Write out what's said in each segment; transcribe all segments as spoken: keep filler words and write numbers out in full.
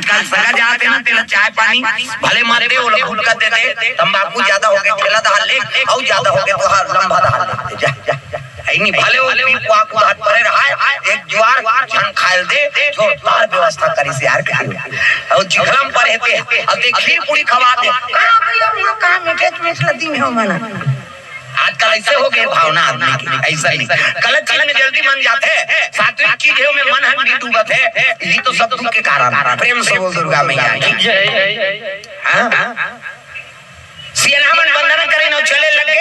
आजकल सगा जात हे ना, तेला चाय पानी भले मत दे, ओला गुटखा दे दे, तंबाकू ज्यादा होगे, ठेला दहार ले, अउ ज्यादा होगे तो हर लंबा दहार ले, जा, जा, जा। अइ नहीं, भले वो पी पुआ कुदात परे रहाय, एक जुआर झन खायल दे, जोरदार व्यवस्था करिस यार, कहियो। अउ चिखला म परे हे ते, अब ते खीर पूरी खवा दे। कहाँ भैया, वहाँ कहाँ मीठे मीठ लदी में हो मना। आजकल अइसे होगे भावना आदमी के, अइसा नहीं। गलत चीज में जल्दी मन जाथे, सात्विक चीज हे, ओमे मन हन भी डूबत हे। यही तो सब दुख के कारण हे। प्रेम से बोल दुर्गा मैया की। हाँ? सियान मन वंदना करिन अउ चले लगे,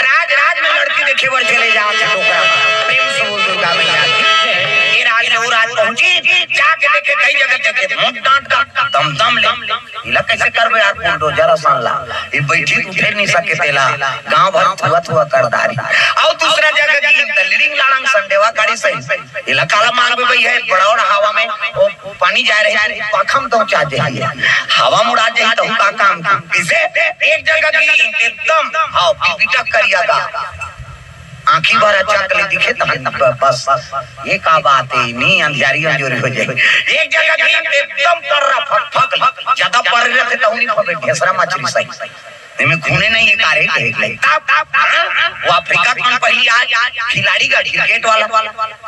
राज राज में लड़की देखे बर चले जात हे डोकरा मन। प्रेम से बोल दुर्गा मैया की। ये राज ले वो राज पहुंची, जाके देखे कई जगह देखे, मुंह डांट डांट, दम दम ले। इला कइसे करबे यार, बुलडोजर असन ला? ये बइठी उठे नहीं सके तेला, गांव भर थुआ थुआ कर डारी। अउ दूसरा जगह की त लिडिंग लाड़ंग संडेवा गाड़ी सही। इला काला मांगबे भई हे, बड़ा बड़ा हवा में वो पानी जाय रहे, पाखा म तो जा जाही, हवा म उड़ा जाही, तो का काम की? कइसे? एक जगह की एकदम, हाँ, बिबिटक करिया गा। आँखी भर अचक ले दिखे तहन ब-, बस, ये का बात हे, नहीं अंधियारी अंजोरी हो जाही। एक जगह की एकदम पर्रा फक फक ले, ज्यादा पर्रा रहिथे तहू नहीं फबे, ढेसरा मछरी सही। एमे खूने नहीं हे, कारे के हे। तब, तब, हाँ, वो अफ्रीका के मन पहिली आय, खिलाड़ी गा, क्रिकेट वाला,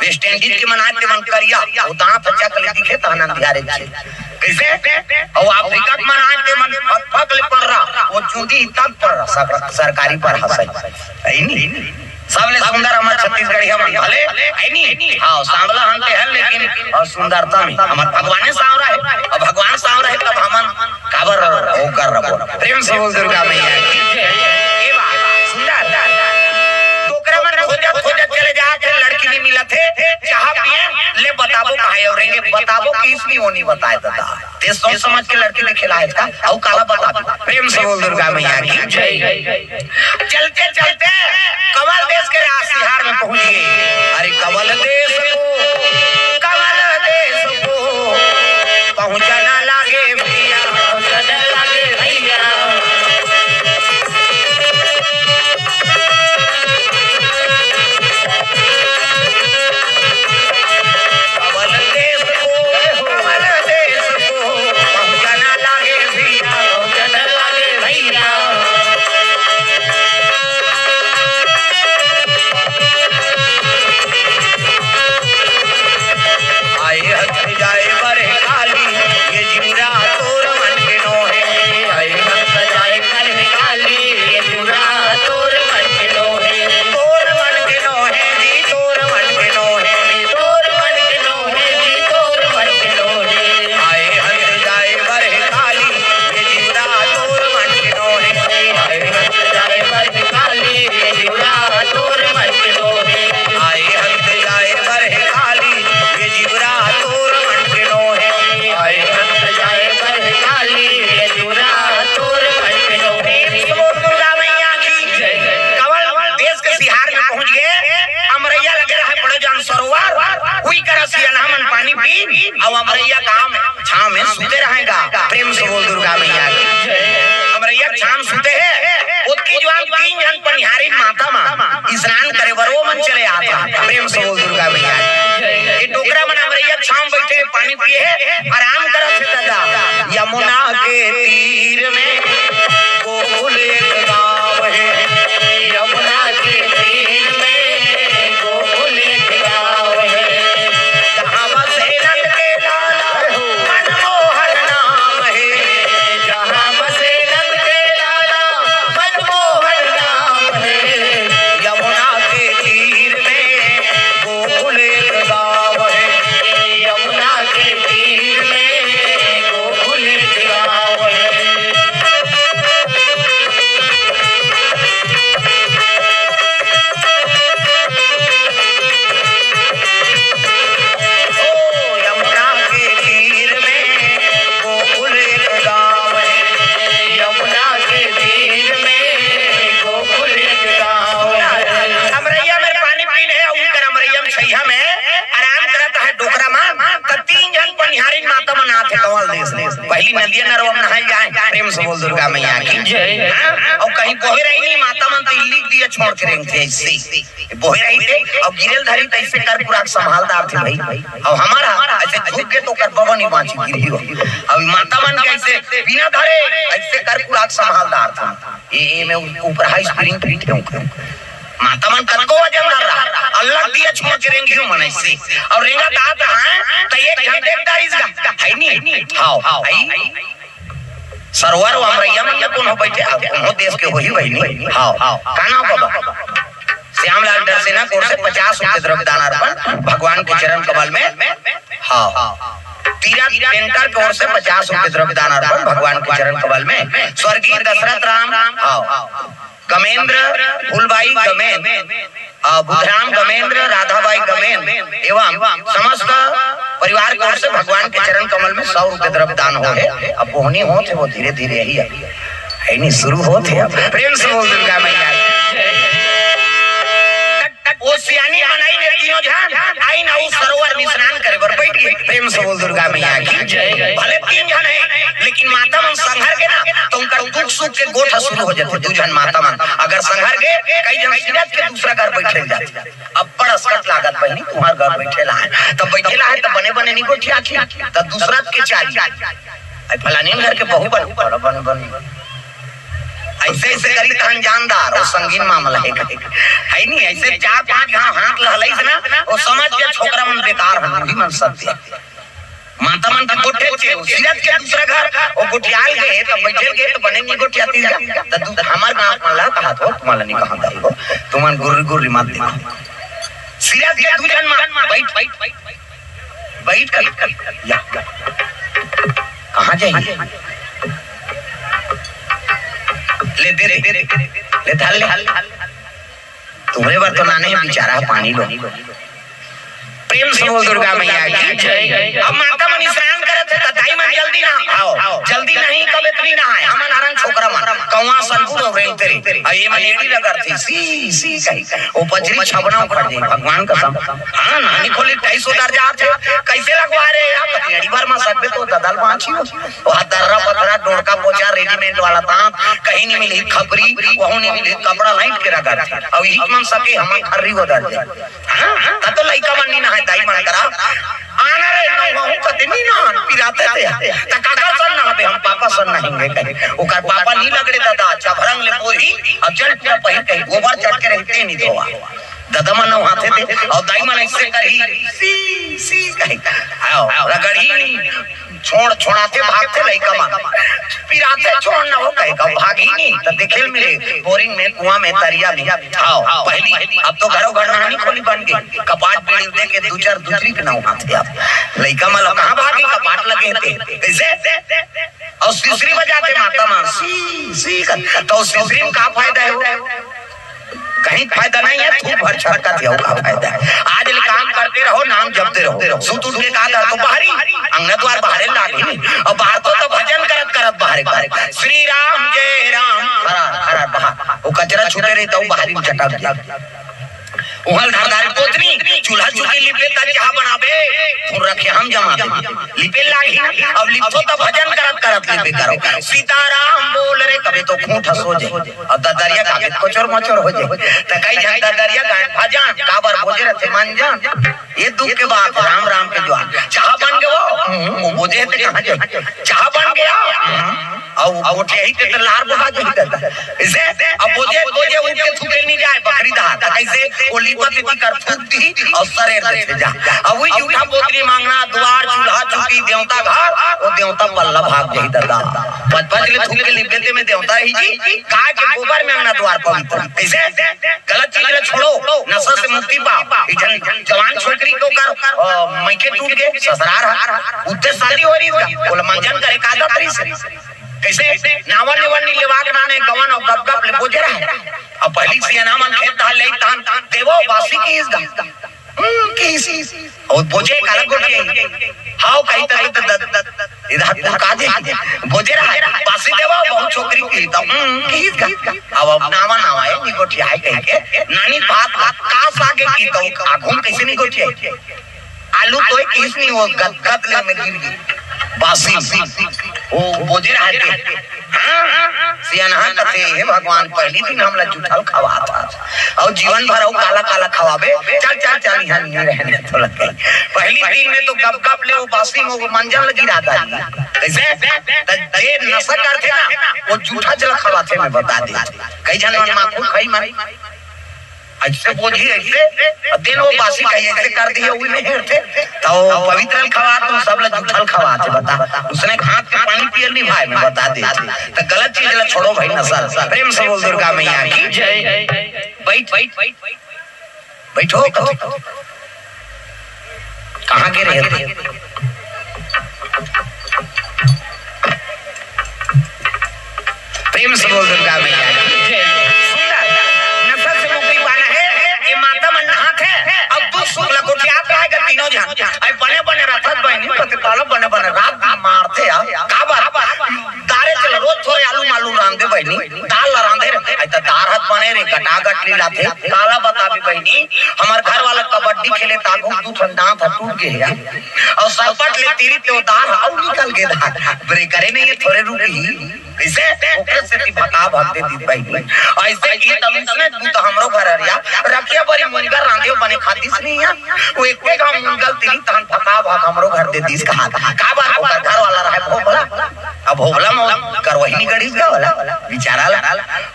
वेस्ट इंडीज के मन आय, ते मन करिया, वो दांत अचक ले दिखे तहन अंधियारे छे। कइसे? अउ अफ्रीका के मन आय, ते मन फक फक ले पर्रा, वो चूंदी तब पर्रा, सर-, सरकारी पर्रा सही। हे नहीं? सबले सुंदर हमर छत्तीसगढ़िया मन भले, हे नहीं? हाँ, सांवला हन ते हन, लेकिन अउ सुंदरता में हमर भगवाने सांवरा हे, अउ भगवान सांवरा हे तब हमन काबर ओकर रबो। प्रेम से बोल दुर्गा मैया की। ये बात सुंदर। डोकरा मन खोजत खोजत चले जात हे, लड़की नहीं मिलत हे, चाहा पिए ले बताबो कहाँ हे, अउ रेंगे बताबो कि इसने वो नहीं बताय दादा। ते सोच समझ के लड़की देखे ला हे का, अउ काला बताबो। प्रेम से बोल दुर्गा मैया की। चलते चलते कमल देश के राज तिहार में पहुंच गे। अरे कमल देश को, कमल देश को पहुंचना लागे भैया, पहुंचना लागे भैया। कमल देश को, कमल देश को पहुंचना लागे भैया, पहुंचना लागे भैया। आए हथ जाए बरह काली, ये जिउरा तोर मन के नोहे। आए हथ जाए बरह काली, ये जिउरा तोर मन के नोहे। तोर मन के नोहे जी, तोर मन के नोहे। तोर मन के नोहे जी, तोर मन के नोहे। आए हथ जाए बरह काली, ये जिउरा तोर मन के नोहे। आए हथ जाए बरह काली, ये जिउरा तोर मन के नोहे। आए हथ जाए बरह काली, ये जिउरा तोर मन के नोहे। आए हथ जाए बरह काली, ये जिउरा तोर मन के नोहे। प्रेम से बोल दुर्गा मैया की जय। कमल देश के तिहार में पहुंच गे, अमरैया लगे रहे बड़े जान सरोवर, उही करा सियान मन पानी पीन, अउ अमरैया गांव में छांव में सुते रहे गा। प्रेम से बोल दुर्गा मैया की। अमरैया छांव सुते हे, ओतकी जुवार तीन झन पनिहारी माता मन स्नान करे बर वो मन चले आत हे। प्रेम से बोल दुर्गा मैया की। ये डोकरा मन अमरैया छांव बइठे, पानी पिए हे, आराम करत हे दादा। यमुना के तीर में गोकुल एक गांव हे। यमुना के तीर में गोकुल एक गांव हे। जहां बसे नंद के लाला मनमोहन नाम हे। जहां बसे नंद के लाला मनमोहन नाम हे। यमुना के तीर में गोकुल एक गांव हे। यमुना के तीर में नदिया नरवा में नहाए जाए। प्रेम से बोल दुर्गा मैया की जय। हाँ? अउ कहीं बोहे रही नहीं, माता मन तो लिख दिया छोड़ के रेंगथे ऐसे। बोहे रही थे, अउ गिरेल धरी तो ऐसे कर पूरा संभालदार थे भाई। अउ हमारा ऐसे झुक के तो कर बबा नहीं बाँची गिरी हो। अउ माता मन के ऐसे बिना धरे ऐसे कर पूरा संभालदार था। ये, ये में ऊपर हाई स्प्रिंग फिट है ऊपर। माता मन कतको वजन धर रहा, अलग दिया छोड़ के रेंगी हो मन ऐसे। अउ रेंगा दात रहा है, तो एक घंटे दारिस गा, है नहीं? हाँ, हाँ, है। सरोवर वो हमरैया मन में कौन हो बैठे? आप कौन हो देश के हो ही वही नहीं? हाँ, हाँ। का नाम बाबा? श्यामलाल डरसेना कोर से पचास रुपये द्रव्य दान अर्पण भगवान के चरण कमल में। हाँ। तीरथ पेंटर कोर से पचास रुपये द्रव्य दान अर्पण भगवान के चरण कमल में। स्वर्गीय दशरथ राम, हाँ। गमेंद्र, फूलबाई गमेंद्र, अ, बुधराम गमेंद्र, राधाबाई गमेंद्र एवं समस्त परिवार की ओर से भगवान के चरण कमल में सौ रुपये द्रव्य दान हो है। अब बोहनी होत है, वो धीरे धीरे ही है, है नहीं, शुरू होत है। अब प्रेम से बोल दुर्गा मैया की। वो सियानी मन आइन हे तीनों झन, आइन हे सरोवर में स्नान करे बर बैठ गे। प्रेम से बोल दुर्गा मैया की जय। भले तीन झन हे, लेकिन माता मन संघर के ना, तो उनका दुख सुख के गोठ शुरू हो जाथे। दू झन माता मन अगर संघर के, कई झन सिरत के दूसरा घर बैठे जाथे। अब बड़ असकट लागत बहिनी, तुम्हार घर बैठे ला है, तब बैठे ला है, तब बने बने नहीं गोठिया थी, तब दूसरा के चाही। आई फलानी घर के बहू बन, बन, बन, बन। ऐसे, ऐसे करी तहन जानदार, वो संगीन मामला है। है नहीं, ऐसे चार पांच घाव हाथ लहलई से ना, वो समझ के छोकरा मन बेकार हन, वही मन सत्य। माता मन तो गोठे छे, वो सिरत के दूसरा घर, वो गोठियाल गए, तो बैठे गए, तो बने नहीं गोठियाती जा। तो दू-, हमार गांव में ला कहा तो, तुम्हारा नहीं कहा था वो, तुमन गुर्री गुर्री मत देखो। सिरत के दू जन मा, बैठ, बैठ, बैठ कर, या, कहाँ जाही? ले दे, दे, दे, ले धर ले। तुम्हरे बर तो लाने हे बेचारा पानी लो। प्रेम से बोल दुर्गा मैया की जय। अब माता मन स्नान करत हे, त दाई मन जल्दी ना आओ, जल्दी नहीं, कब इतनी ना आए। हमन हरन छोकरा मन, कौआ सन बूढ़ हो रहे तेरे। अब ये मन एड़ी रगड़ थे, सी, सी कही। वो पचरी छबना उखड़ जाई, भगवान कसम। हाँ, नानी खोली टाई सुधर जात हे। कैसे लगवा रहे यार, पति एड़ी भर मा सकबे तो ददल बाँची हो। वहाँ दर्रा पथरा, डोड़का पोचा, रेडीमेड वाला तांत, कहीं नहीं मिली खपरी, वहू नहीं मिली कपड़ा लाइट के रगड़ थे। अब यही मन सके हमन खर्री उधर जाए। हाँ, तब तो लइका मन नी नहाय, दाई मन करा। आना रे, नहाहूँ कते नी नहान, पिराते ते। त काका सन नहाबे, हम पापा सन नहाएंगे कहे। ओकर पापा नी लगड़े दादा, चभरंग ले बोही, अब जल पूरा पहिर कही, गोबर चट के रहते नी धोवा। दादा मन नहाते थे, और दाई मन ऐसे करी, सी, सी कही। आओ, रगड़ी। छोड़, छोड़ाते भागते लइका मन। पिराते छोड़ न हो कहे का भागी नहीं, तो देखे मिले बोरिंग में, कुआं में, तरिया में। आओ, पहली, अब तो घरों घर नहानी खोली बन गई। कपाट बेड़ी दे के दू चार दूसरी के नहाते अब। लइका मन लो कहाँ भागी, कपाट लगे थे। कैसे? और सिसरी बजाते माता मन, सी, सी कर। तो सिसरी में का फायदा है वो? कहीं फायदा नहीं है, थूक भर छटकत हे, का फायदा है? आज ले काम करते रहो, नाम जपते रहो। सुत उठ के का कर तो बाहरी, अंगना द्वार बाहरे लागे। और बाहर तो, तो भजन करत, करत बाहरे करे। श्री राम जय राम, खरा, खरा बाहर। वो कचरा छूटे रही तो बाहरी में चटक गया। उहल धारदार पोतनी, चूल्हा चुकी लिपे ता चाह बनाबे, फुर रखे हम जमा दे। लिपे लागी, अब लिपो तो भजन करत, करत लिपे करो। सीताराम बोल रे, कबे तो खूंट हंसो जे। अब ददरिया कागज कोचर मोचर हो जाए। त कई झन ददरिया गायन भजन, काबर बोजे रहते मन जान। ये दुख के बात, राम राम के द्वार। चाह बन गयो, हम्म, वो बोजे ते कहाँ जाए? चाह बन गया, हम्म, और वो यही के तो लार बहा जाए दादा। इसे अब बोजे, बोजे उठ के थूके नहीं जाए, बकरी दहा। त कैसे? वो लीपत इतनी कर थूक दी और सरे देते जा। अब वही जूठा पोतरी मांगना, द्वार, चूल्हा, चुकी, देवता घर, वो देवता पल्ला भाग जाए दादा। पच पच ले थूक के लिपे ते में देवता रही जी, गाय के गोबर में अंगना द्वार पवित्र। कैसे? गलत चीज ला छोड़ो, नशा से मुक्ति पाओ। ई जन-, जवान छोकरी के ओकर, अ, मइके टूट गए, ससुरार है, उत्ते शादी हो रही है, बोला मंजन करे का दतरी से। कैसे? नावन निवन नी लेवाक नाने गवन और गप गप ले बोझे रहे। अब पहली से नामन खेत धान ले तान देवो बासी की इस गा। हम्म, किसी। और बोझे काला गोठिया। हाउ कही तो, तो द-, द-, इधर तू का दे? बोझे रहा है। पासी देवा, बहुत छोकरी की तो, हम्म, किस गा? अब, अब नावा, नावा है, नी गोठिया है कही के। नानी बात, बात, का सागे की तो, आगुम कैसे नी गोठिया है? आलू तो एक किस नहीं वो गद, गद ले में गिर गई। बासी। वो बोजे रहते। हाँ, सियनहा कथे, "हे भगवान, पहली दिन हमला जुठल खवात हस, अउ जीवन भर अउ काला काला खवाबे। चल, चल, चल, इहाँ नहीं रहने तो लगे।" पहली दिन में तो गप गप ले वो बासी में वो मंजन लगी रहता है। कैसे? त जे नशा करथे ना, वो जूठा जला खवाथे, मैं बता दे। कई झन मन माखू खाई मन, ऐसे बोली, ऐसे, अब दिन वो बासी कही, ऐसे कर दिए, वो नहीं हेरथे। तो पवित्र ल खवा, तो सब ल जूठल खवाथे, बता। उसने हाथ के पानी पियल नहीं भाई, मैं बता दे। तो गलत चीज ला छोड़ो भाई, नशा। प्रेम से बोल दुर्गा मैया की जय। बैठ, बैठ, बैठ, बैठ। बैठो। कहाँ के रहे थे? प्रेम से बोल दुर्गा मैया की जय। सुंदर, नशा से मुक्ति पाना है, ये माता मन नहात है, अब दुख सुख ला गोठियात रहेगा तीनों जन। अब बने बने रथत बहिनी, पति काला बने बने रात दिन मारथे यार। का बात? दारे चल, रोज थोरे आलू मालू रांधे बहिनी, दार ला रांधे रे, आई त दार हत बने रे, गटागट लीलाथे, काला बताबे बहिनी, हमर घर वाला कबड्डी खेले तागू दू ठन दांत ह टूट गे यार। अउ सरपट ले तीरी ते ओ दार ह अउ निकल गे दार। ब्रेकरे नहीं है, थोरे रुकी। कैसे? ओकरे सेती भका भक दे दी बहिनी। ऐसे की तब इसने तू तो हमरो घर हरिया, रखिया बरी मुनगा रांधे बने खातीस नहीं है। वो एक बेगा मुनगा तीरी तहन भका भक हमरो घर दे दीस कहा। का बात? ओकर घर वाला रहे भोभला। अब भोभला में करवही नहीं गड़ी का वाला, बेचारा ला।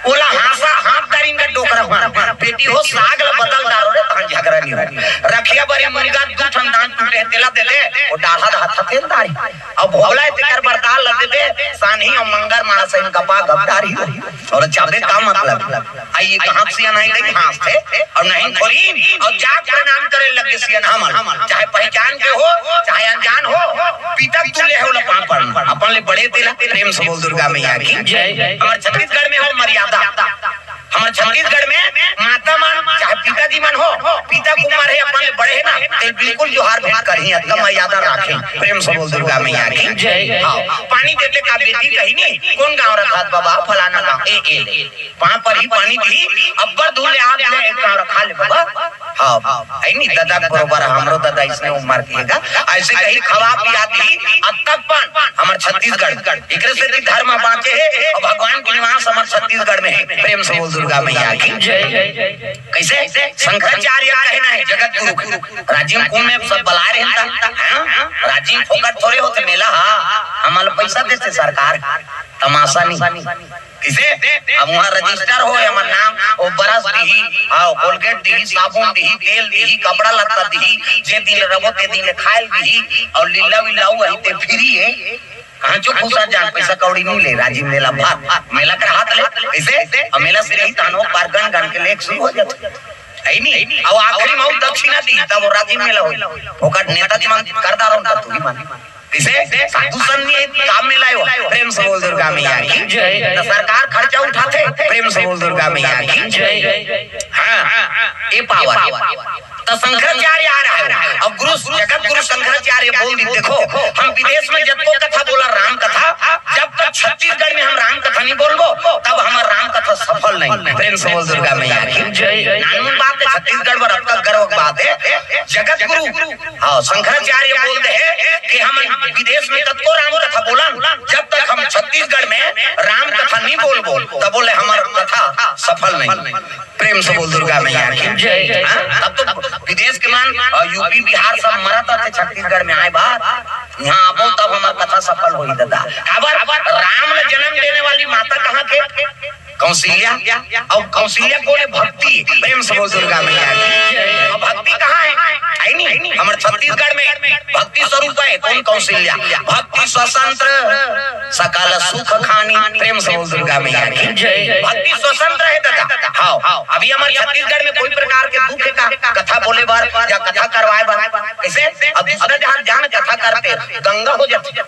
ओला हाँसा, हाथ डारिन का डोकरा मन। बेटी हो, साग ला बदल डारो रे, तहन झगड़ा नहीं हो। रखिया बरी मुनगा दू ठन दांत टूटे, तेला दे दे, वो डाढ़ा दा हाथ तेल डारी। अब भोला तेकर बर दाल ला दे दे, सानही अउ मंगर मारा सही गपा गप डारी हो। अउ चाबे का मतलब? आई ये कहाँ से आना है, कहीं हाँस थे, अउ नहीं खोरी, अउ जाके प्रणाम करे लगे सियनहा मन। चाहे पहचान के हो, चाहे अनजान हो, पिता तुल्य है ओला पाँव पड़ना। अपन ले बड़े तेला प्रेम से बोल दुर्गा मैया की जय। हमर छत्तीसगढ़ में हो मर्यादा, हमर छत्तीसगढ़ में माता मन चाहे पिताजी मन हो, पिता कुमार है, अपन ले बड़े है ना, ते बिल्कुल जोहार भेंट करही, अतका मर्यादा राखे। प्रेम से बोल दुर्गा मैया की जय। हाँ, पानी देते का बेटी कही नहीं, कौन गाँव रखा बाबा? फलाना गाँव। ए, ए, ले। पाँव पर ही पानी दी, अब्बर धूल ले आप ले एक गाँव रखा ले बाबा। हाँ, है नहीं, दादा के बरोबर, हमरो दादा इसने उम्र के का। ऐसे कही खवा पिया दी, अब तक पन हमर छत्तीसगढ़, एकरे से भी धर्म बाँचे है अउ भगवान के निवास हमर छत्तीसगढ़ में है। प्रेम से बोल दुर्गा मैया की जय। कैसे? शंकराचार्य कहना है जगत गुरु के। राजिम कुंभ में सब बला रहे हैं ता, हाँ? राजिम फोकट थोरे होते मेला, हाँ? हमला पैसा देते सरकार, तमाशा नहीं। किसे? अब वहाँ रजिस्टर हो, हमर नाम, वो ब्रश दिही, हाँ, कोलगेट दिही, साबुन दिही, तेल दिही, कपड़ा लत्ता दिही, जे दिन रबो ते दिन खायल दिही, अउ लीला विला वही ते फ्री है। कहाँ चो घुसा जान, पैसा कौड़ी नहीं ले, राजिम मेला भात, मेला कर हाथ ले, कैसे? अब मेला से रही तानो बार गन गन के लेख शुरू हो जाते। है नहीं? अब आखिरी में दक्षिणा दी, तब वो राजिम मेला हो। ओकर नेता जी मन करदार होन तू ही मन। किसे? साधु संत नहीं है, काम में लाए हो। प्रेम से बोल दुर्गा मैया की जय। तो सरकार खर्चा उठाते, प्रेम से बोल दुर्गा मैया की जय। हाँ, ये पावर। तो शंकराचार्य आ रहा है, अब गुरु, जगत गुरु शंकराचार्य बोल दी, देखो, हम विदेश में जब को कथा बोला, राम कथा, जब तक छत्तीसगढ़ में हम राम कथा नहीं बोलबो, तब हमार राम कथा सफल नहीं। प्रेम से बोल दुर्गा मैया की जय। नानमुन बात है, छत्तीसगढ़ में रब का गर्व की बात है। जगत गुरु, हाँ, शंकराचार्य बोल दे कि हम विदेश में तब को राम कथा बोलन, जब तक हम छत्तीसगढ़ में राम कथा नहीं बोलबो, तब बोले हमार कथा सफल नहीं। प्रेम से बोल दुर्गा मैया की जय। हाँ? तब तो विदेश के मन, अ, यूपी, बिहार सब मरत रथे, छत्तीसगढ़ में आए बात। यहाँ आबो तब हमार कथा सफल होई दादा। काबर? राम ला जन्म देने वाली माता कहाँ के? कौशल्या। अउ कौशल्या कोन है? भक्ति। प्रेम से बोल दुर्गा मैया की जय। अउ भक्ति कहाँ है? है नहीं? हमर छत्तीसगढ़ में भक्ति स्वरूप है। कोन? कौशल्या। भक्ति स्वतंत्र सकल सुख खानी। प्रेम से बोल दुर्गा मैया की जय। भक्ति स्वतंत्र है दादा। हाँ, अभी हमर छत्तीसगढ़ में कोई प्रकार के दुख का कथा बोले बर या कथा करवाए बर, कैसे? अब दूसरा जहाँ जान कथा करते, दंगा हो जाते।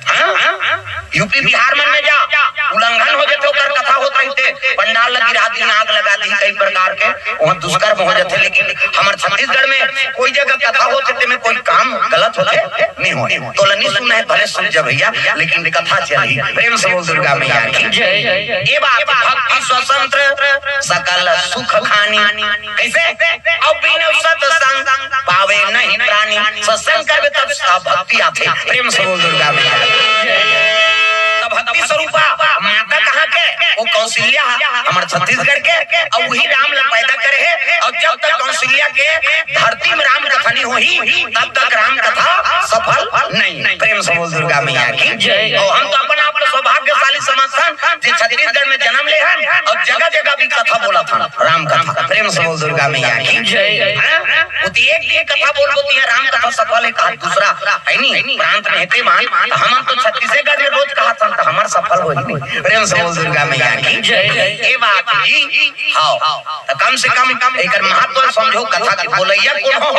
हाँ? यूपी बिहार मन में जा, उल्लंघन हो जाते, ओकर कथा होत रहिते, पंडाल ला गिरा दी, आग लगा दी, कई प्रकार के वहाँ दुष्कर्म हो जाते। लेकिन हमर छत्तीसगढ़ में कोई जगह कथा होते, तेमे कोई काम गलत होते नहीं हो। तो ला नहीं सुना है, भले सुन जा भैया, लेकिन कथा चली। प्रेम से बोल दुर्गा मैया की जय। ये बात भक्ति स्वतंत्र सकल सुख खानी। कैसे? अब बिनु सत्संग पावे नहीं प्राणी। सत्संग करबे तब भक्ति आथे। प्रेम से बोल दुर्गा मैया की जय। स्वरूपा माता कहाँ के? वो कौशल्या ह, हमर छत्तीसगढ़ के, अउ वही राम ला पैदा करे हे। अउ जब तक कौशल्या के धरती में राम कथा नहीं होही, तब तक राम कथा सफल नहीं। प्रेम से बोल दुर्गा मैया की जय। अउ हम तो अपन आप ला सौभाग्यशाली समझथन जे छत्तीसगढ़ में जन्म ले हन अउ जगह जगह भी कथा बोलत हन, राम कथा। प्रेम से बोल दुर्गा मैया की जय। हाँ? वो तो एक दिन कथा बोलबो त इहाँ राम कथा सफल हे, कहा दूसरा है नहीं, प्रांत में हेते मान, त हमन तो छत्तीसगढ़ में रोज कहा थन, त हमर सफल होही नहीं। प्रेम से बोल दुर्गा मैया की जय। ये बात ही, हाँ, त कम से कम एकर महत्व समझो, कथा के बोलैया कोन हो?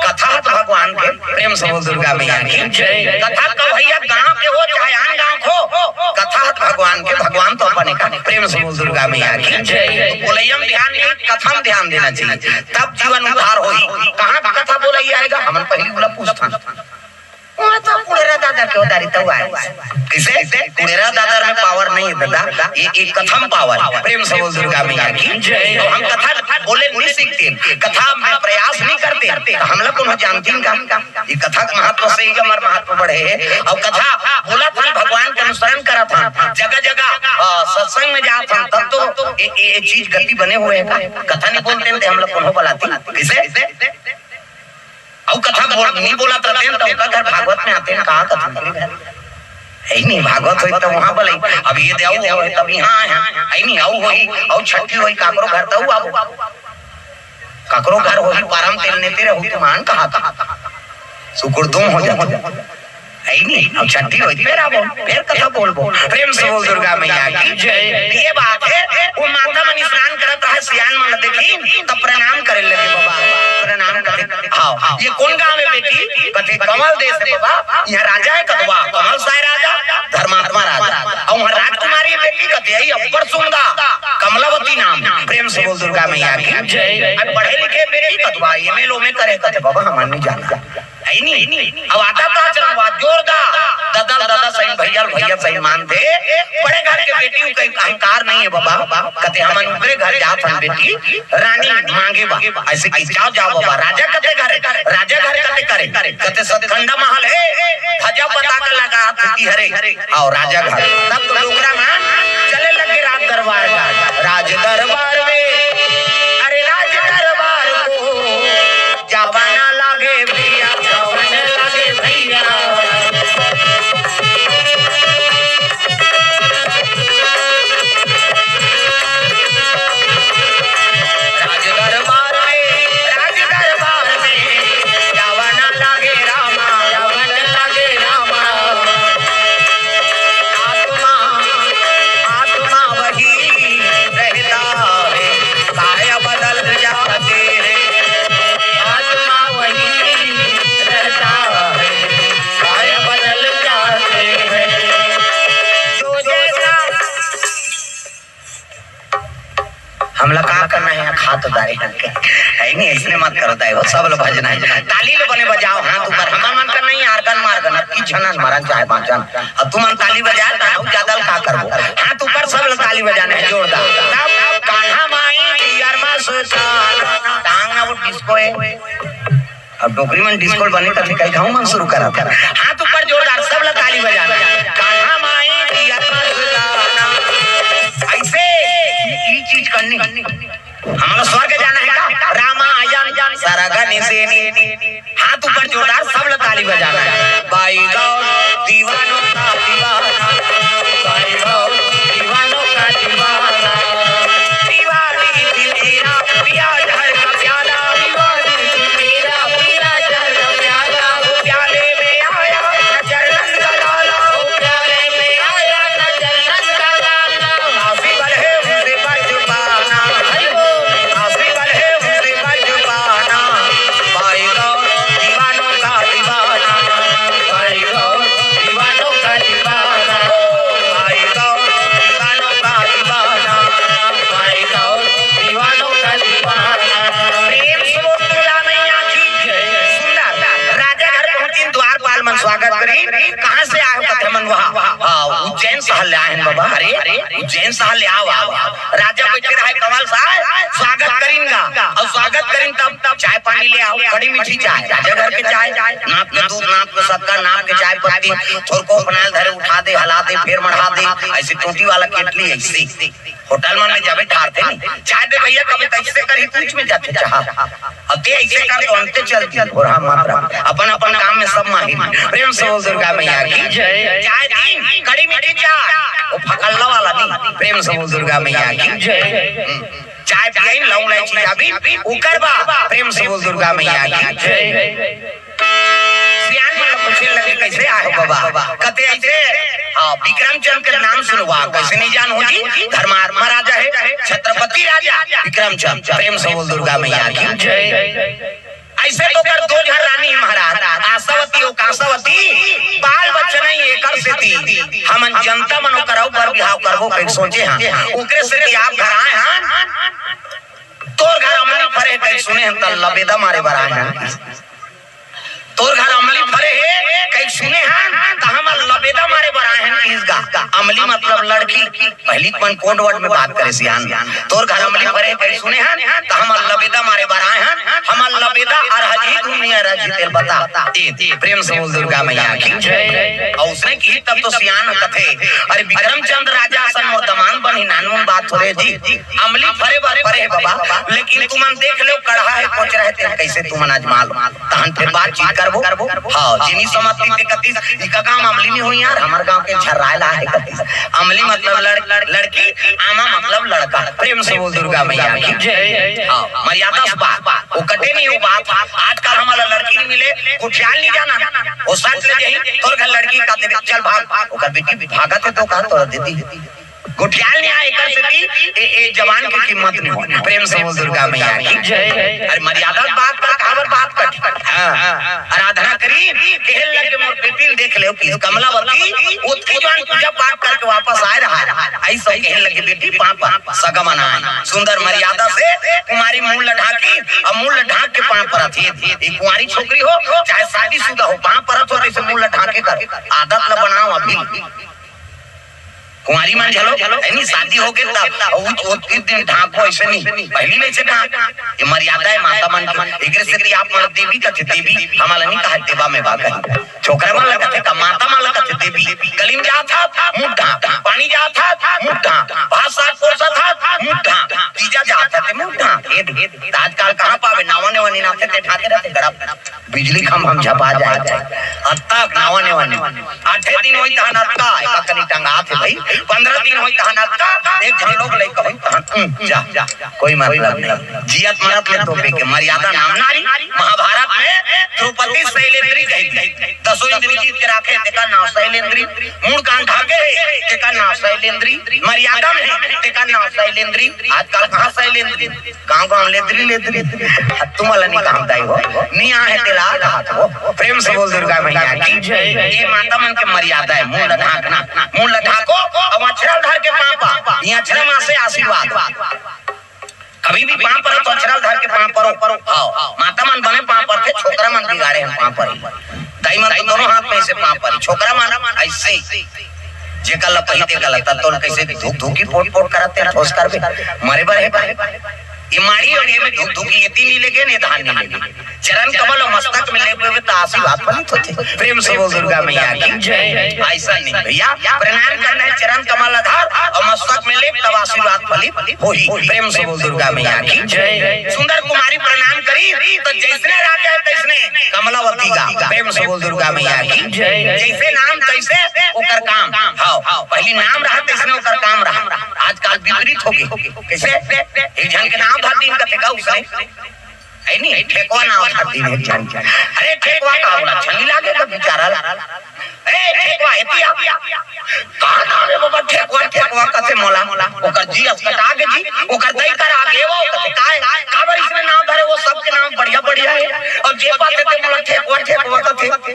कथा ह त भगवान के। प्रेम से बोल दुर्गा मैया की जय। कथा कहैया गांव के हो चाहे आन गांव के हो, कथा ह त भगवान के, भगवान तो अपने का। प्रेम से बोल दुर्गा मैया की जय। तो बोलैया में ध्यान नहीं, कथा में ध्यान देना चाहिए, तब जीवन उद्धार होही। कहाँ का कथा बोलैया आएगा, हमन पहली बोला पूछथन। वो तो कुड़ेरा दादा के उधारी तो आए। किसे? कुड़ेरा दादा में पावर नहीं है दादा, ये एक कथा में पावर है। प्रेम से बोल दुर्गा मैया की जय। तो हम कथा बोले नहीं सीखते, कथा में प्रयास नहीं करते, तो हम लोग कोनो जानते हैं का? ये कथा के महत्व से ही हमार महत्व बढ़े हे। अउ कथा बोलत हन, भगवान के अनुसरण करत हन, जगह जगह, हाँ, सत्संग में जात हन, तब तो ये, ये, ये चीज गति बने हुए हे का? कथा नहीं बोलते हैं, हम लोग कोनो बलाती। किसे? अउ कथा बोल, नहीं बोलत रहते हैं, तो उनका घर भागवत में आते हैं, कहा कथा बोले घर? है ही नहीं, भागवत होई तो वहाँ बोले, अब ये दे, अउ होई, तब यहाँ आए हैं, है ही नहीं, अउ होई, अउ छठी होई, काकरो घर तो आबो, काकरो घर होई, पारम तेल नेते रहू, तुमान कहा था, सुकुर तुम हो जाते, है ही नहीं, अब छठी होई, फिर आबो, फिर कथा बोलबो, प्रेम से बोल दुर्गा मैया की जय। ये बात है, वो माता मन स्नान करत रहे, सियान मन देखी, तब प्रणाम करे लगे, बाबा, प्रणाम करे। हाँ, ये कौन गांव है बेटी? कथे कमल देश है बाबा, यहाँ राजा है कतवा, कमल साय राजा, धर्मात्मा राजा। अउ वहाँ राजकुमारी बेटी कथे, यही अब्बर सुंदा, कमलावती नाम। प्रेम से बोल दुर्गा मैया की जय। अब पढ़े लिखे बेटी कतवा, एमए लोमे करे, कथे बाबा, हम नहीं जाना। है नहीं? अब आता था चलवा जोरदार, ददल ददा सही भैया, भैया सही मानथे। बड़े घर के बेटी का अहंकार नहीं है बाबा, कथे हमन ओकरे घर जात हन बेटी, रानी मांगे बा। ऐसे कि जाओ, जाओ बाबा, राजा कथे घर, राजा घर कथे करे, कथे सतखंडा महल है, भजा पताका लगा की हरे, अउ राजा घर। तब तो डोकरा मन चले लगे राज दरबार का, राज दरबार में, अरे राज दरबार को जावा ना लागे भैया, जावा ना लागे भैया। राज दरबार में, राज दरबार में, जावा ना लागे रामा, जावा ना लागे रामा। आत्मा, आत्मा वही रहता है, काय बदल जाते हैं। आत्मा वही रहता है, काय बदल जाते हैं। जो जैसा हमला का करना है, खा तो दारे हन के। है नहीं, इसने मत करो दाई हो, सब लोग भजना है। ताली लो बने बजाओ, हाथ ऊपर। हमर मन का नहीं, आर्गन मार्गन, अब की झनन मरन चाहे बाँचन। अब तुमन ताली बजाए, त अउ ज्यादा ल का करबो? हाथ ऊपर, सब लोग ताली बजाना है, जोरदार। तब कान्हा माई दियर मस्ताना, टांग ना वो डिस्को है। अब डोकरी मन डिस्को बने करथे, कई घाव मन शुरू करत हे। हाथ ऊपर जोरदार, सब लोग ताली बजाना। कान्हा माई दियर मस्ताना। ऐसे ई, ई चीज करनी। हमला स्वर्ग जाना है का? रामायण सरग निसेनी। हाथ ऊपर जोरदार, सब लोग ताली बजाना है। बाई गौर दीवानों का दीवाना, बाई गौर दीवानों का दीवाना। दीवानी थी मेरा पिया जहर का प्याला, दीवानी थी मेरा पिया जहर का प्याला। प्याले में आया जहर का आए हो कथे मन वहाँ, हाँ, उज्जैन शहर ले आए हैं बाबा। अरे, उज्जैन शहर ले आओ, आओ, आओ। राजा बैठे रहे कमल साहब, स्वागत करिन गा। अउ स्वागत करिन तब चाय पानी ले आओ, खड़ी मीठी चाय, राजा घर के चाय, नाप के दूध, नाप के शक्कर, नाप के चाय पत्ती, थोरको अपना धरे उठा दे, हला दे, फेर मढ़ा दे, अइसे टोटी वाला केटली अइसे। होटल मन में जाबे ठारथे नहीं, चाय दे भैया, कभी कइसे करही पूछ में जाथे चाह। अब ते अइसे कर तो अंते चल दी। और हाँ मात्रा अपन अपन काम में सब माहिर। प्रेम से बोल दुर्गा मैया की जय। चाय दी, कड़ी मीठी चाय, वो फकल्ला वाला नहीं। प्रेम से बोल दुर्गा मैया की जय। हम्म। चाय पियाई, लौंग इलायची जाबी, उकर बा। प्रेम से बोल दुर्गा मैया की जय। सियान मन पूछे लगे, "कइसे आए हो बाबा?" कथे अइसे, हाँ, विक्रमचंद के नाम सुनवा, कइसे नहीं जान हो जी? धर्मात्मा राजा है, छत्रपति राजा विक्रमचंद। प्रेम से बोल दुर्गा मैया की जय। अइसे तो कर दो झन रानी महाराज, आशावती हो काशावती, बाल बच्चा नहीं एकर सेती, हमन जनता मन ओकर अउ बर बिहाव करबो कइके सोचे हन, ओकरे सेती आप घर आए हन। तोर घर अमली फरे कइके सुने हन, त लबेदा मारे बर आए हन। तोर घर अमली फरे हे कइके सुने हन, त हमर लबेदा मारे बर आए हन किहिस गा। अमली मतलब लड़की। पहिली अपन code word में बात करे सियान। तोर घर अमली फरे कइके सुने हन, त हमर लबेदा मारे बर आए हन। हमर लबेदा अरहजी धुनिया रजी तेल बता। ए, प्रेम से बोल दुर्गा मैया की जय। अउ उसने किहिस तब तो सियान कथे, "अरे विक्रमचंद राजा असन मोर दमांद बनही, नानमुन बात थोरे जी।" अमली फरे बर फरे हे बाबा, लेकिन तुमन देख लेव, कड़हा हे, कोचरा हे, तेन कइसे तुमन आजमा लो। तहन फेर बातचीत करबो। हाँ, जिनी समझती ते कतिस, इका गांव अमली नहीं होई यार, हमर गांव के झर्राए ला हे कतिस। अमली मतलब लड़-, लड़की, आमा मतलब लड़का। प्रेम से बोल दुर्गा मैया की जय। हाँ, मर्यादा से बात, वो कटे नहीं वो बात। आजकल हमला लड़की नहीं मिले, गोठियाल नहीं जाना, वो सच ले जाही, तोर घर लड़की का तेरे, चल भाग, ओकर बेटी भागत हे तो कहा तोरा दीदी। गोठियाल नहीं आए एकर सेती, ए, ए जवान के कीमत नहीं हो। प्रेम से बोल दुर्गा मैया की जय। अरे मर्यादा बात कर, काबर बात कर। हाँ। आराधना करी, कहे लगे मोर बेटी ल देख ले कि कमलावती, ओतकी जवान पूजा पाठ करके वापस आए रहा। अइसे कहे लगे बेटी पाँव पर सगा मनाए। सुंदर मर्यादा से कुमारी मुंह ल ढाकी, अउ मुंह ल ढाक के पाँव परत हे। ये कुंवारी छोकरी हो, चाहे शादीशुदा हो, पाँव परत हो, अइसे मुंह ल ढाके कर। आदत ल बनाओ अभी। कुंवारी मन झलो, है नी, शादी होगे तब, अउ उत-, उत-, उत दिन ढांको, अइसे नहीं, पहिली में से ढांक। ये मर्यादा हे माता मन के, एकरे सेती आप मन देवी कथे, देवी, हमला नहीं कहा देवा में बा कही। छोकरा मन ला कथे, का माता मन ला कथे देवी। गली में जात हस, मुंह ढांक, पानी जात हस, मुंह ढांक, भात साग पोसत हस, मुंह ढांक, तीजा जात हस, ते मुंह ढांक। ये दे, आजकल कहाँ पाबे, नावा नेवा नी नाथे, ते ढांके रहते, गड़प। बिजली खंभा म झपा जाए, जाए। अतक नावा नेवा नहीं। आठे दिन होई तहन अतका, एका कनी टंगात हे भाई। पंद्रह दिन होई तहन अतका, एक झन लोग लइका होई तहन, उम, जा, जा, कोई मतलब नहीं। जियत मरत ले तोपे के मर्यादा नाम नारी। महाभारत में द्रौपदी शैलेंद्री कही थी। दसों इंद्री जीत के राखे, तेका नाम शैलेंद्री। मुड़ कान ढाके हे, तेका नाम शैलेंद्री। मर्यादा में हे, तेका नाम शैलेंद्री। आजकल कहाँ शैलेंद्री? गाँव गाँव लेदरी लेदरी। आ तुमला नहीं काम दाई हो, नहीं आहे तेला हाथ हो। प्रेम से बोल दुर्गा मैया की जय। ये माता मन के मर्यादा हे, मुंह ल ढाकना, मुंह ल ढाको, अउ अछरा धर के पाँव पा, ये अछरा माँ से आशीर्वाद। कभी भी पाँव परो तो अछरा धर के पाँव परो। हाँ, माता मन बने पाँव परथे, छोकरा मन बिगाड़े हम पाँव परी। दाई मन तो दोनों हाथ में से पाँव परी, छोकरा मन अइसे। जेकर ला पहिते गलत, त तोल कइसे धुक धुकी पोट पोट करत ते ठोस करबे, मरे बर हे का? ये माड़ी अउ ये में धुक धुकी, ये तीन ही लेगे, ने धान नहीं लेगे। चरण कमल अउ मस्तक में लेबे त आशीर्वाद फलित होथे। प्रेम से बोल दुर्गा मैया की जय। अइसा नहीं भैया, प्रणाम करना हे, चरण कमल आधार अउ मस्तक में ले, तब आशीर्वाद फलित होही। प्रेम से बोल दुर्गा मैया की जय। सुंदर कुमारी प्रणाम करी, त जइसने राजा हे तइसने कमलावती गा। प्रेम से बोल दुर्गा मैया की जय। जइसे नाम तइसे ओकर काम। हाँ, हाँ, पहिली नाम रहा तइसने ओकर काम रहा। आजकल विपरीत होगे। कइसे? एक झन के नाम धर दीन कथे का उसने। हे नी, ठेकवा नाम धर दीन एक झन। अरे ठेकवा का होला? अच्छा नहीं लागे का बिचारा ला। ए, ठेकवा, एती आ। का नाम हे बाबा? ठेकवा, ठेकवा कथे मोला। ओकर जी असकटा गे जी, ओकर दई कर आगे वो कथे, "काय? काबर इसने नाम धरे? वो सबके नाम बढ़िया, बढ़िया हे। अउ जे पाथे ते मोला ठेकवा, ठेकवा कथे।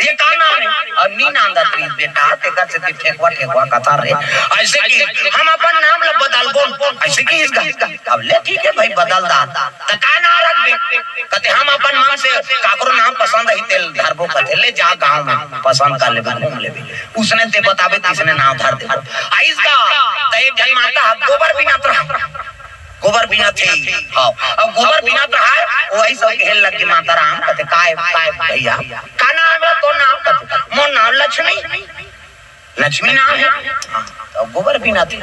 ये का नाम हे?" अउ नी नाम धर बेटा, तेकर से ठेकवा, ठेकवा कथा रे। अइसे कि हम अपन नाम ल बदलबो, अइसे कि इसका। अब ले, ठीक हे भई, बदल दा। त का नाम रखबे? कथे, हम अपन मन से काकरो नाम पसंद हे, तेल धरबो। कथे, ले जा गाँव में, पसंद कर लेबे, घूम लेबे। उसने ते बताबे, तिसने नाम धर देबो। अइसका, त एक झन माता ह गोबर बिनत रहा। गोबर बिनत हे। हाँ, अब गोबर बिनत रहा, वही सब कहे लग गे माता राम, कथे, "काय, काय भैया, का नाम हे तोर नाम?" कथे, "मोर नाम लक्ष्मी, लक्ष्मी नाम हे।" हाँ, तो गोबर बिनत हे।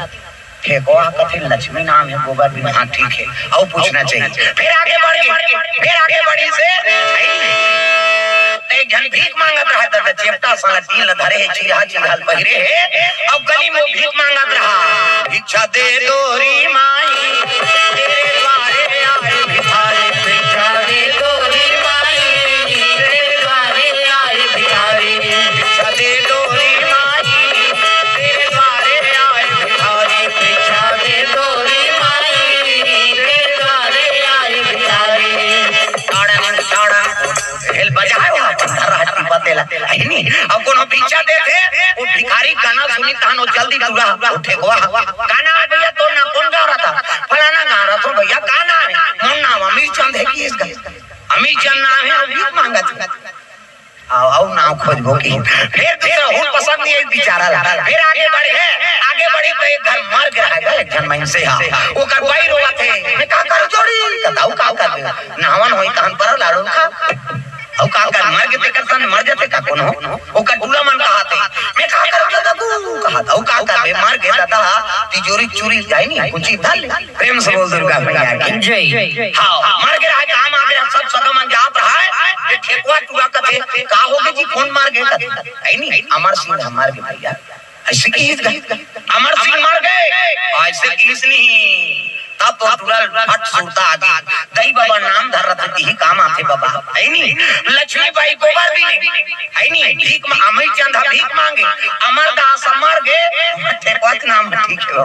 ठेकवा कथे, "लक्ष्मी नाम हे, गोबर बिनत हे।" हाँ, ठीक हे, अउ पूछना चाहिए। फिर आगे बढ़ गे, फिर आगे बढ़िस हे, एक झन भीख मांगत रहा, त चेपटा संग टीन ल धरे हे, चिरहा चिरहा ल पहिरे हे, अउ गली में भीख मांगत रहा, "भिक्षा दे दो रे माई, तेरे द्वारे आए भिखारी, भिक्षा दे दो रे माई, तेरे द्वारे आए भिखारी, भिक्षा दे दो रे माई, तेरे द्वारे आए भिखारी, भिक्षा दे दो रे माई, तेरे द्वारे आए भिखारी।" टाड़ा, टाड़ा, हेल बजाए हो अपन धरा हट्टी बतेला, हे नी? अब कोनो भिक्षा देथे, वो भिखारी गाना सुनी तहन वो जल्दी टूरा, वो ठेकवा। "का नाम हे भैया तोर नाम, कोन गाँव रहिथस?" "फलाना गाँव रहिथों भैया।" "का नाम हे?" "मोर नाम अमीर चंद हे।" "किस गाँव?" "अमीर चंद नाम हे, अउ भीख मांगत हे।" अउ, अउ नाम खोजबो कि। फिर दूसरा, हुन पसंद नइ आइस बिचारा ला। फिर आगे बढ़े, आगे बढ़े त एक घर मर गे रहा, एक झन मइनसे हा। ओकर बाई रोवत हे, "मैं का करूँ जोड़ी?" कथे, "अउ का करबे? नहावन होही तहन पर लाड़ू खा।" अउ का कर, मर गे तेकर सन मर जाथे का कोनो? ओकर टूरा मन कहाथे, "मैं का करूँ दादा गू?" कहाथे, "अउ का करबे, मर गे दादा, तिजोरी चूरी जाय नी, कुछ धर ले।" प्रेम से बोल दुर्गा मैया की। जय। हाँ, मर गे रहा, काम आ गे रहा, सब सगा मन जात रहा हे, ये ठेकवा टूरा कथे, "का हो गे जी, कोन मर गे?" कथे, हे नी, "अमर सिंह ह मर गे भैया।" अइसे किहिस गा, "अमर सिंह मर गे?" अइसे किहिस नहीं। तब तो टूरा ल फट सुरता आ गे, "दई बबा नाम धर रथे, तिही काम आथे बबा।" हे नी, लक्ष्मी बाई गोबर बिने, हे नी, भीख म-, अमीर चंद ह भीख मांगे, अमरदास ह मर गे, ठेकवा के नाम ठीक हे।